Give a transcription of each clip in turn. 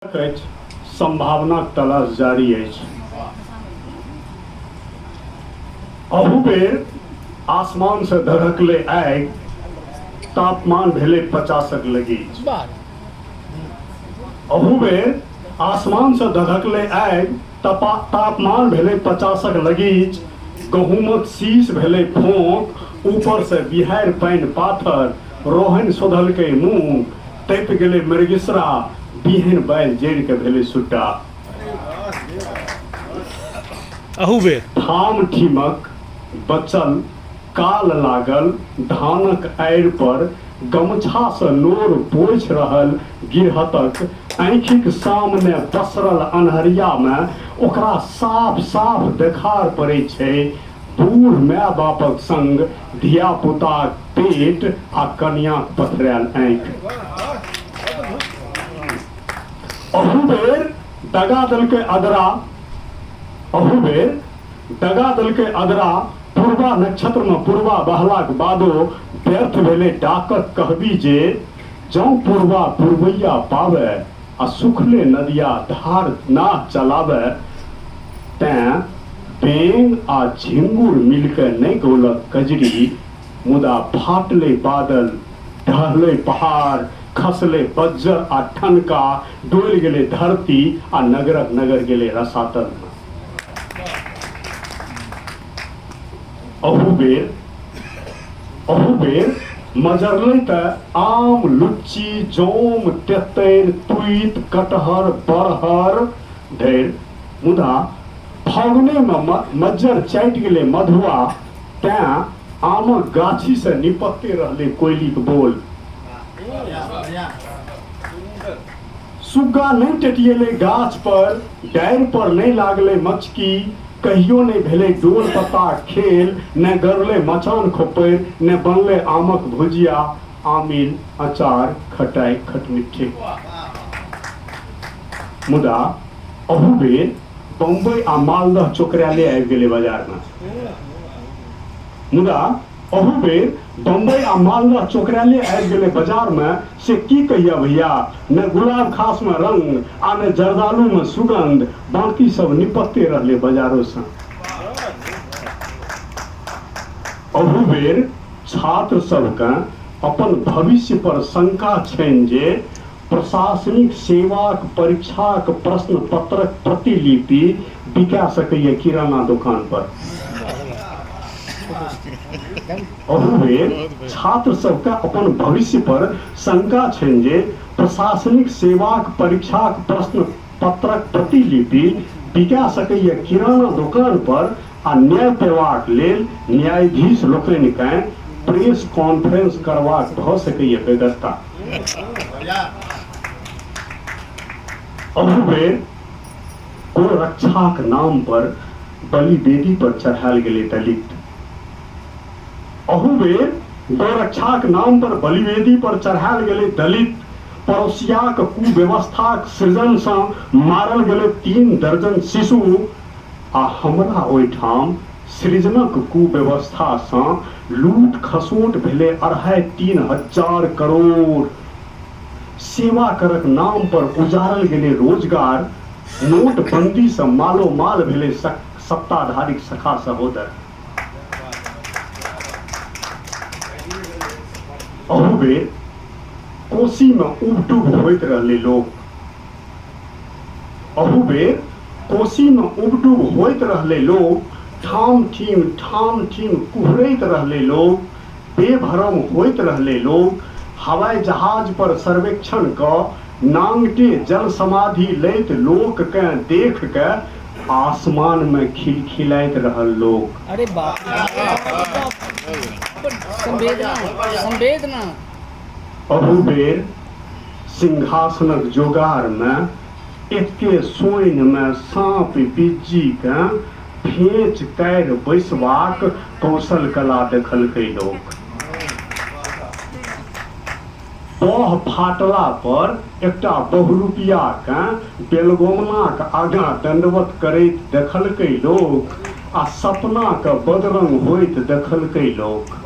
अछि, सम्भावनाक तलाश जारी अछि। अहू बेर आसमान से धधकले आगि, तापमान भेलै 50 लगीच। अहू बेर आसमान से धधकले आगि, तापमान भेलै 50 लगीच। गहूमक शीश भेलै फोंक, ऊपर से बिहाड़ि पानि पाथर, रोहनि सोधलकै मूँग, तपि गेलै मृगिसरा, बीहनि बालि जड़ि के भेलै सुड्डा। अहू बेर ठाम ठीमक बचल काल लागल धानक आड़ि पर गमछासँ नोर पोछि रहल गिरहतक आँखिक सामने पसरल अन्हरियामे ओकरा साफ-साफ देखार पड़ै छै बूढ़ माय-बापक संग धिया-पुताक पेट आ कनियाँक पथरायल आँखि। अहू बेर दगा देलकै अदरा, अहू बेर दगा देलकै अदरा, पूर्वा नक्षत्रमे पूर्वा बहलाक बादो व्यर्थ भेलै डाकक कहबी जे जँ पूर्वा पुरबैया पाबए आ सुखले नदिया धार नाह चलाबए तैँ बेंग आ झिंगुर मिलिकऽ नहि गौलक कजरी, मुदा फाटलै बादल, ढहलै पहाड़, खसलै बज्जर आ ठनका, डोलि गेलै धरती आ नगरक नगर गेलै रसातलमे। अहू बेर अहू बेर मजरलै तऽ आम, लुच्ची, जौम, तेतरि, तुइत, कटहर, बरहर धरि, मुदा फागुनेमे मज्जर चाटि गेलै मधुआ, तैँ आमक गाछीसँ निपत्ते रहलै कोयलीक बोल। सुग्गा नहि टेटिएलै गाछ पर, डारि पर नहि लागलै मचकी, कहियो नहि भेलै डोल पत्ताक खेल, ने गड़लै मचान खोपड़ि, ने बनलै आमक भुजिया, आमिल, अचार, खटाइ, खटमिट्ठी। मुदा अहू बेर बम्बई आ मालदह चोकरायले आबि गेलै बाजारमे। मुदा अहू बेर बम्बई आ मालदह चोकरायले आबि गेलै बाजारमे, से की कहियह भैया, ने गुलाब खासमे रंग आ ने जर्दालूमे सुगंध, बाकी सब निपत्ते रहलै बाजारोसँ। अहू बेर छात्र सभकेँ अपन भविष्य पर शंका छनि जे प्रशासनिक सेवाक परीक्षाक प्रश्न पत्रक प्रतिलिपि बिका सकैए किराना दोकान पर। अहू बेर छात्र सबके अपन भविष्य पर शंका छनि जे प्रशासनिक सेवाक परीक्षाक प्रश्न पत्रक प्रतिलिपि बिका सकैए किराना दोकान पर आ न्याय पेबाक लेल न्यायाधीश लोकनिकेँ प्रेस कॉन्फ्रेंस करबाक भऽ सकैए बेगरता। अहू बेर गोरक्षाक नाम पर बलिवेदी पर चढ़ायल गेलै दलित। अहू बेर गोरक्षाक नाम पर बलिवेदी पर चढ़ायल गेलै दलित। पड़ोसियाक कुव्यवस्थाक सृजनसँ मारल गेलै 3 दर्जन शिशु आ हमरा ओहिठाम सृजनक कुव्यवस्थासँ लूट खसोट भेलै 2.5-3 हजार करोड़। सेवा करक नाम पर उजाड़ल गेलै रोजगार, नोटबंदीसँ मालोमाल भेलै सत्ताधारीक सखा सहोदर। अहू बेर कोसीमे उबडुब होइत रहलै लोक। अहू बेर कोसीमे उबडुब होइत रहलै लोक, ठाम ठीम ठाम ठीम कुहरैत रहलै लोक, बेभरम होइत रहलै लोक, हवाई जहाज पर सर्वेक्षण कऽ नांगटे जल समाधि लैत लोककेँ देख कऽ आसमानमे खिलखिलाइत रहल लोक। अरे बाप रे, संवेदना संवेदना। अहू बेर सिंहासनक जोगारमे एके सोइनमे साँप बिज्जीकेँ फेंच काढ़ि बैसबाक कौशल कला देखलकै लोक। बह फाटला पर एकटा बहुरूपियाकेँ बेलगोमनाक आगाँ दण्डवत करैत देखलकै लोक आ सपनाकेँ बदरंग होइत देखलकै लोक।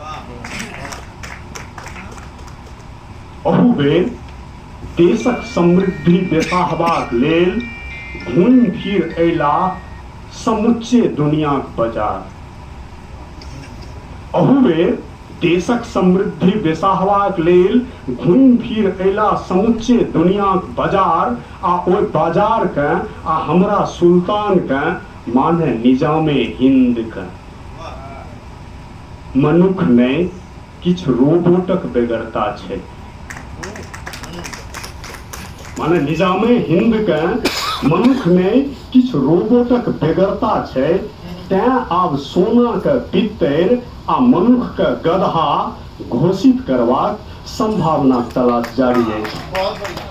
अहू बेर देशक समृद्धि बेसाहबाक लेल घुमि फिर अयलाह समुच्चे दुनियाक बाजार। अहू बेर देशक समृद्धि बेसाहबाक लेल घुमि फिर अयला समुच्चे दुनियाक बाजार आ ओहि बाजारकेँ आ हमरा सुल्तानकेँ माने निजामे हिन्दकेँ मनुख नहि किछु रोबोटक बेगरता छै। माने निजामे हिन्दकेँ मनुख नहि किछु रोबोटक बेगरता छै, तेँ आब सोनाकेँ पित्तरि आ मनुखकेँ गदहा घोषित करबाक सम्भावनाक तलाश जारी अछि।